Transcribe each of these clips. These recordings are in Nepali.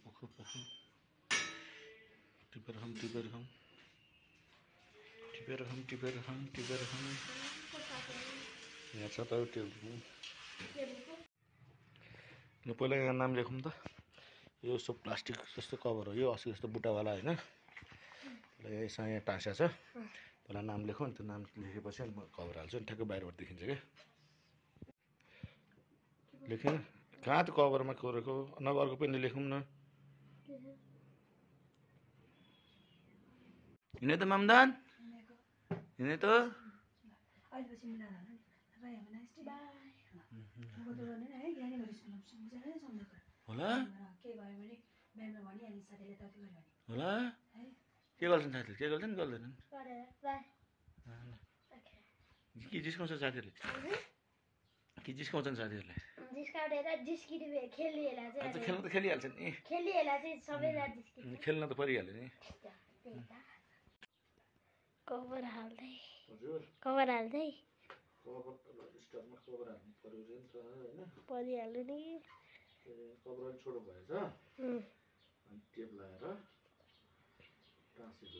पोखो पोखो टिपेर खाऊँ टिपेर खाऊँ टिपेर खाऊँ टिपेर खाऊँ टिपेर खाऊँ यहाँ छ त त्यो पहिला यहाँ नाम लेखौँ त यो सब प्लास्टिक जस्तो कभर हो यो अस्ति जस्तो बुट्टावाला होइन यसमा यहाँ टाँस्या छ पहिला नाम लेखौँ अनि त्यो नाम लेखेपछि अनि म कभर हाल्छु अनि ठ्याक्कै बाहिरबाट देखिन्छ क्या लेखेन कहाँ त कभरमा कोरेको नभए अर्को पेनले लेखौँ न हिँडे त मामदान हिँडे त होला होला के गर्छन् साथीहरूले के गर्छन् गर्दैनन् के जिस्काउँछ साथीहरूले कि जिस्काउँछन् साथीहरूले खेल्न त खेलिहाल्छ नि खेल्न त परिहाल्यो नि कभर हाल्दै हजुर कभर हाल्दै कभर स्टकमा कभर हाल्नु पर्यो रे नि त होइन परिहाल्यो नि कभर अलिक छोटो भएछ अनि टेप लगाएर टाँसेको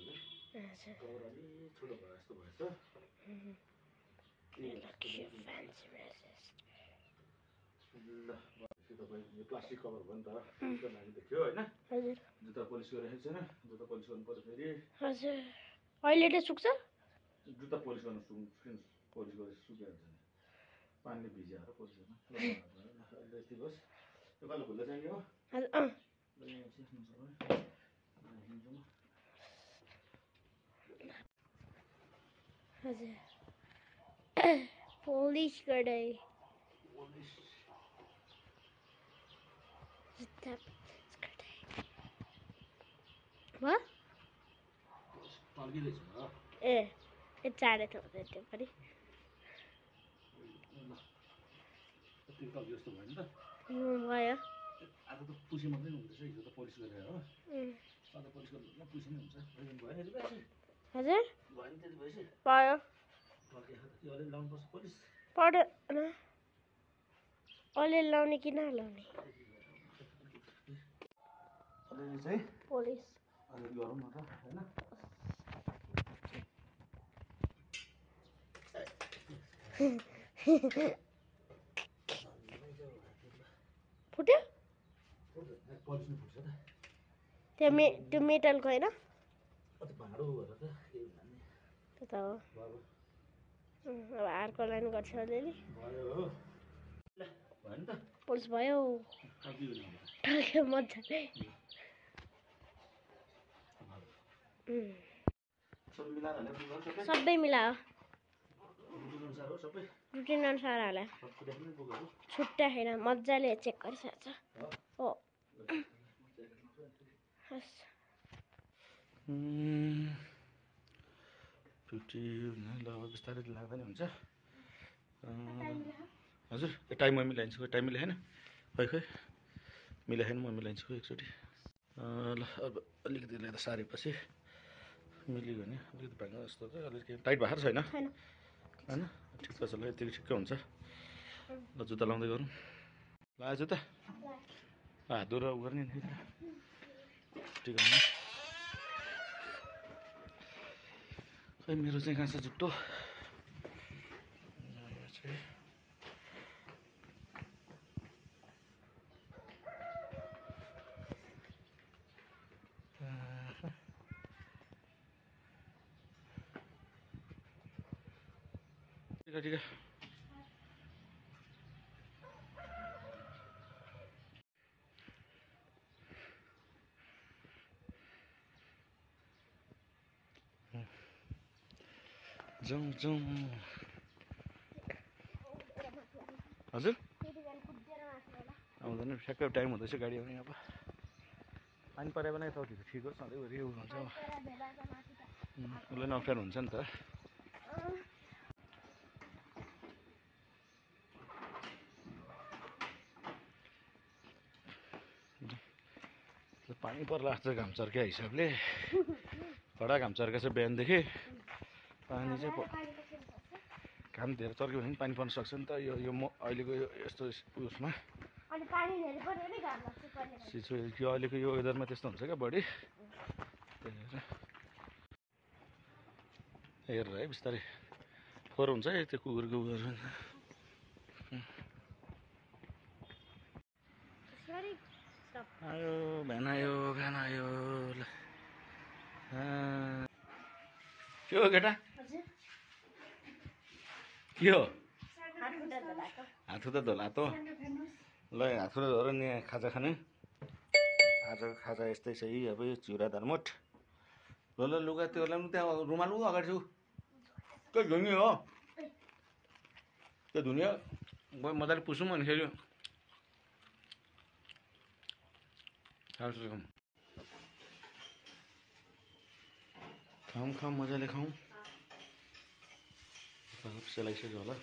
क्या कभर अलिक छोटो भए जस्तो भएछ ल तपाईँ यो प्लास्टिक कभर भयो नि त लागि देखियो होइन हजुर जुत्ता पोलिस गरिरहेको छैन जुत्ता पोलिस गर्नु पर्यो फेरि हजुर अहिले त सुक्छ जुत्ता पोलिस गर्नु पोलिस गरेर सुकिहाल्छ नि पानीले भिजाएर पोलिस गर्नु यति बस यो कहिले खुल्दा चाहिने हो हजुर पोलिस गर्दै जुत्ता गर्दै भयो टल्किँदैछ ए चाँडै त हुँदैन त्यो पनि टल्कियो जस्तो भयो नि त भयो आज त पुसी मात्रै हुँदैछ हिजो त पोलिस गरेर हो आज पोलिस गर्नु पुसी नै हुन्छ भयो नि हजुर भयो नि त्यति भएपछि भयो टल्किएको त त्यो अलिअलि लाउनुपर्छ पोलिस पर्दैन अलिअलि लाउने कि नलाउने अलिअलि चाहिँ पोलिस अलिअलि गरौँ न त होइन फुट्यो पोलिस नै फुट्छ त त्यो मेटलको होइन भाँडो भएर त केही भन्ने त्यो त हो भयो अब अर्को लाइन गर्छ अलिअलि भयो हो ल भयो नि त पोलिस भयो टल्क्यो मजाले सबै मिलायो रुटिन अनुसार हाल्यो छुट्टा छैन मजाले चेक गरिसकेको छ हो हस् 50 ल अब बिस्तारै लाग्दा नि हुन्छ हजुर यो टाइम म मिलाइदिन्छु टाइम मिलाएन खै खै मिलाएन म मिलाइदिन्छु एकचोटि ल अब अलिकति यसलाई त सारेपछि मिल्यो भने अलिकति भाङ्गा जस्तो चाहिँ अलिकति टाइट भएको छैन होइन ठिक्क छ ल यतिको ठिक्कै हुन्छ ल जुत्ता लाउँदै गरौँ ल आज त हात धुएर उ गर्ने नि ठिक हो खै मेरो चाहिँ कहाँ छ जुत्तो ठिक है जाउँ जाउँ हजुर आउँदैन ठ्याक्कै टाइम हुँदैछ गाडी आउने अब पानी पऱ्यो भने यताउति ठिक हो सधैँभरि उ हुन्छ उसलाई पनि अप्ठ्यारो हुन्छ नि त पानी पर्ला जस्तो घाम चर्किया हिसाबले कडा घाम चर्केछ बिहानदेखि पानी चाहिँ घाम धेरै चर्क्यो भने पनि पानी पर्न सक्छ नि त यो अहिलेको यो यस्तो उयसमा अनि पानी धेरै पर्यो भने घाम लाग्छ कहिले सिचुएसन यो अहिलेको यो वेदरमा त्यस्तो हुन्छ क्या बढी त्यही भएर हेरेर है बिस्तारै फोहोर हुन्छ है त्यो कुकुरको उयोहरू आयो बिहान आयो बिहान आयो ल के हो केटा के हो हात खुट्टा धोलातो ल हात खुट्टा धोएर नि खाजा खाने आजको खाजा यस्तै छ है अब यो चिउरा धर्मोट ल ल लुगा त्यो ल्याउनु त्यहाँ रुमाल उ अगाडि छु त्यो धुने हो त्यो धुने गयो मजाले पुसौँ अनि फेरि खाऊँ खाऊँ मजाले खाऊँ सेलाइसक्यो होला